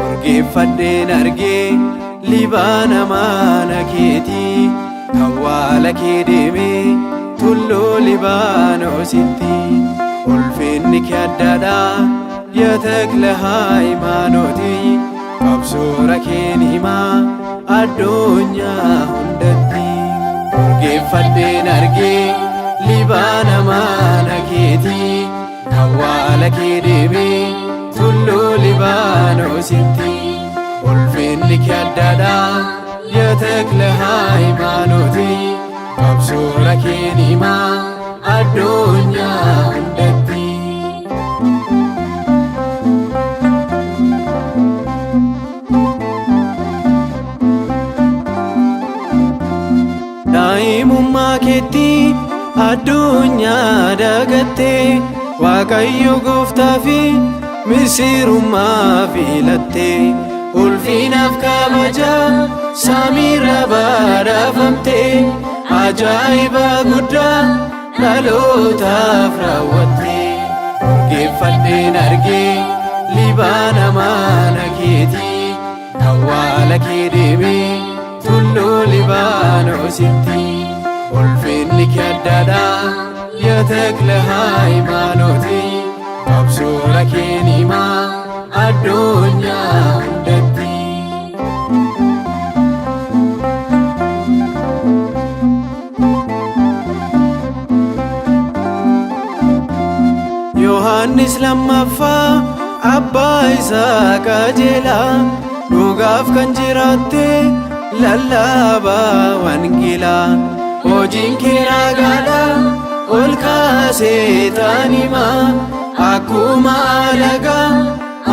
Urgeeffadheen argee Libaana mana keetii, awwaala kee deemee tulluu Libaanoositti. Ulfinni kee addaadha የተክለ ሃይማኖት, qabsoora keen himaa addunyaa hundatti. Urgeeffadheen argee Libaana mana keetii, awwaala kee deemee tulluu Libaanoositti. Ulfinni kee addaadha የተክለ ሃይማኖት, qabsoora keen himaa addunyaa hundatti. Daa'imummaa keetti addunyaa dagattee, Waaqayyo gooftaa fi misirummaa filattee, ulfinaaf kabaja samiirra badhaafamtee, ajaa'iba guddaa dhalootaaf raawwattee. Urgeeffadheen argee Libaana mana keetii, awwaala kee deemee tulluu Libaanoositti. Ulfinni kee addaadha የተክለ ሃይማኖት, qabsoora keen himaa addunyaa hundatti. Yohaannis lammaffaa abbaa isaa qajeelaa, dhugaaf kan jiraatte lallabaa wangeelaa, hojiin kee raagaadha ol kaasee taanimaa, akkuma alagaa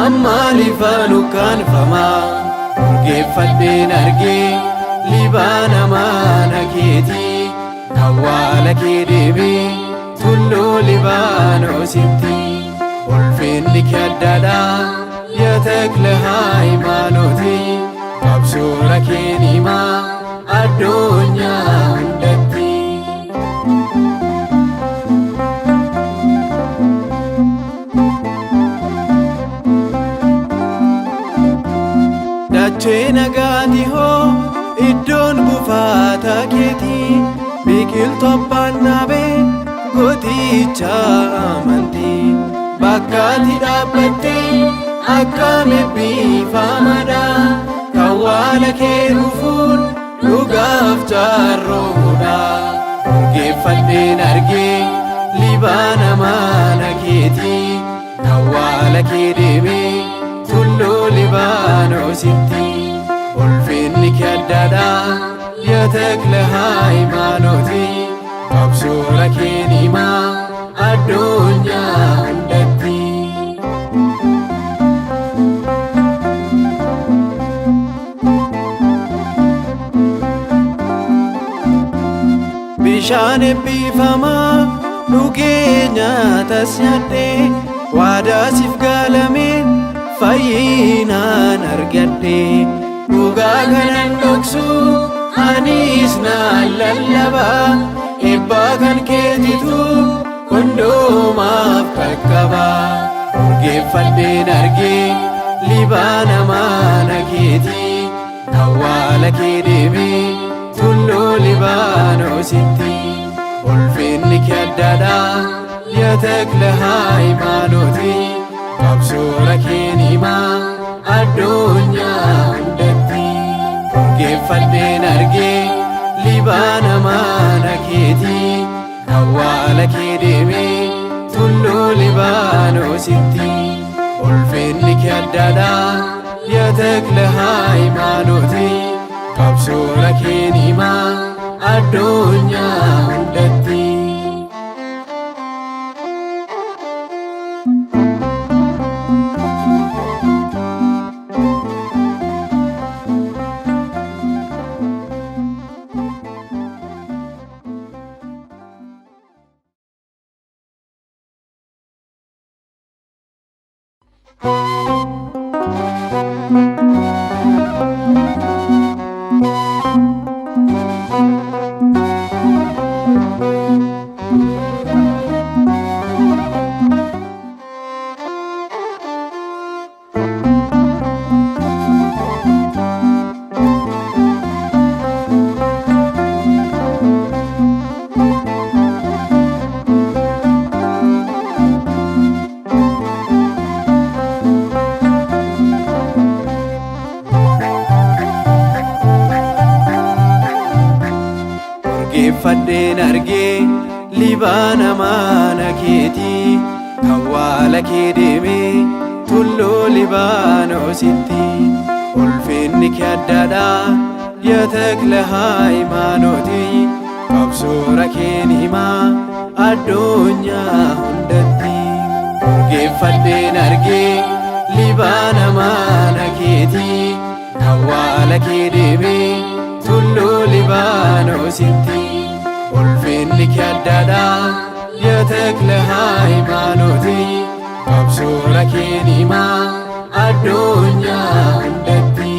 ammaaliif nukkaanfamaa. Urgeeffadheen argee Libaana mana keetii, awwaala kee deemee tulluu Libaanoositti. Ulfinni kee addaadha የተክለ ሃይማኖት, qabsoora keen himaa addunyaa hundatti. Dachee nagaati hoo iddoon buufata keetii, biqiltuu abbaan dhaabee gooticha amantii, bakkaati dhaabbattee akkam eebbifamaadha, kawwaala kee dhufuun dhugaaf jaarroomudha. Urgeeffadheen argee Libaana mana keetii, awwaala kee deemee tulluu Libaanoositti. Ulfinni kee addaadha የተክለ ሃይማኖት, qabsoora keen himaa addunyaa hundatti. Bishaan eebbifamaa dhugee nyaatas nyaadhee, waadaa siif galameen fayyinaan argadhe, dhugaa kanan dhoksu anis naan lallaba, eebbaa kan keetitu hundumaaf qaqqaba. Urgeeffadheen argee Libaana mana keetii, awwaala kee deemee tulluu Libaanoositti. Ulfinni kee addaadha የተክለ ሃይማኖት, qabsoora keen himaa addunyaa hundatti. Urgeeffadheen argee Libaana mana keetii, awwaala kee deemee tulluu Libaanoositti. Ulfinni kee addaadha የተክለ ሃይማኖት, qabsoora keen himaa addunyaa hundatti. Urgeeffadheen argee Libaana mana keetii, awwaala kee deemee tulluu Libaanoositti. Ulfinni kee addaadha የተክለ ሃይማኖት, qabsoora keen himaa addunyaa hundatti. Urgeeffadheen argee Libaana mana keetii, awwaala kee deemee tulluu Libaanoositti. Ulfinni kee addaadha የተክለ ሃይማኖት, qabsoora keen himaa addunyaa hundatti.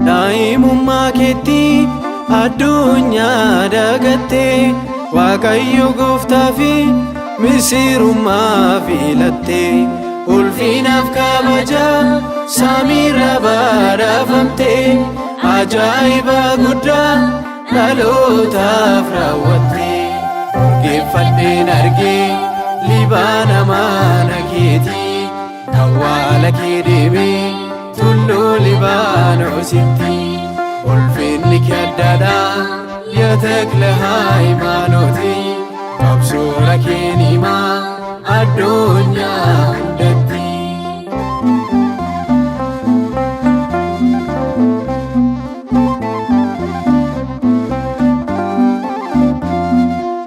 Daa'imummaa keetti addunyaa dagattee, Waaqayyo gooftaa fi misirummaa filattee, ulfinaaf kabaja samiirra badhaafamtee, ajaa'iba guddaa dhalootaaf raawwattee. Urgeeffadheen argee Libaana mana keetii, awwaala kee deemee tulluu Libaanoositti. Ulfinni kee addaadha የተክለ ሃይማኖት, qabsoora keen himaa addunyaa hundatti.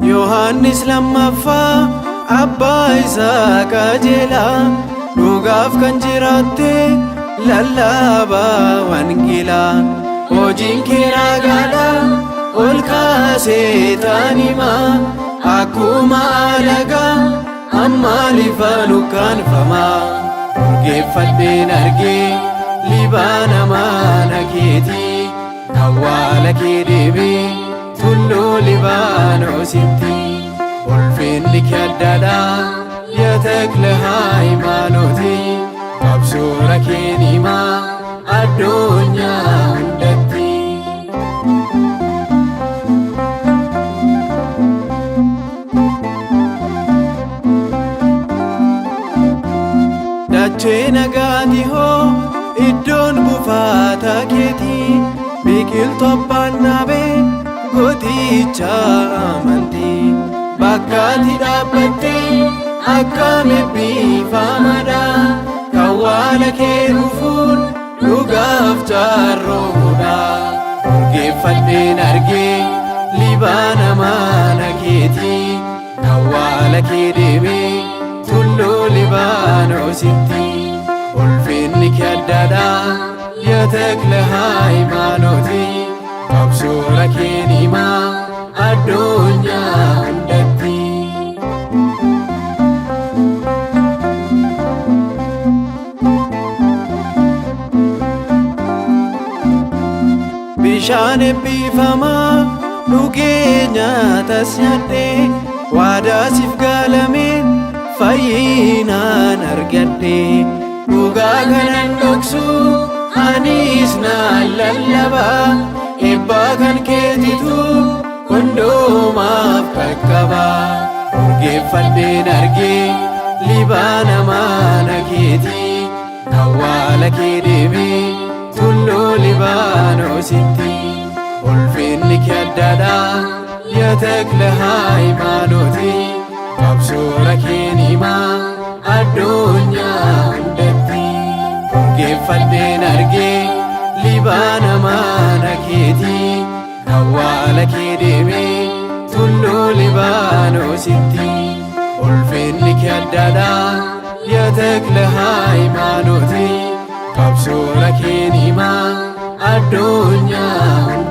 Yohaannis lammaffaa abbaa isaa qajeelaa, dhugaaf kan jiraatte lallabaa wangeelaa. Hojiin kee raagaadha, ol kaasee taanimaa, akkuma alagaa ammaaliifan ukkaanfamaa? Urgeeffadheen argee Libaana mana keetii, awwaala kee deemee tulluu Libaanoositti. Ulfinni kee addaadha የተክለ ሃይማኖት, qabsoora keen himaa addunyaa hundatti. Dachee nagaati hoo iddoon buufata keetii, biqiltuu abbaan dhaabee gooticha amantii. Bakkaati dhaabbattee akkam eebbifamaadha, kawwaala kee dhufuun dhugaaf jaarroomudha. Urgeeffadheen argee Libaana mana keetii, awwaala kee deemee tulluu Libaanoositti. Ulfinni kee addaadha የተክለ ሃይማኖት, qabsoora keen himaa addunyaa hundatti. Bishaan eebbifamaa dhugee nyaatas nyaadhee, waadaa siif galameen fayyinaan argadhe. Dhugaa kanan dhoksu anis naan lallaba, eebbaa kan keetitu hundumaaf qaqqaba. Urgeeffadheen argee Libaana mana keetii, awwaala kee deemee tulluu Libaanoositti. Ulfinni kee addaadha የተክለ ሃይማኖት, qabsoora keen himaa addunyaa hundatti. Urgeeffadheen argee Libaana mana keetii, awwaala kee deemee tulluu Libaanoositti. Ulfinni kee addaadha የተክለ ሃይማኖት, qabsoora keen himaa addunyaa.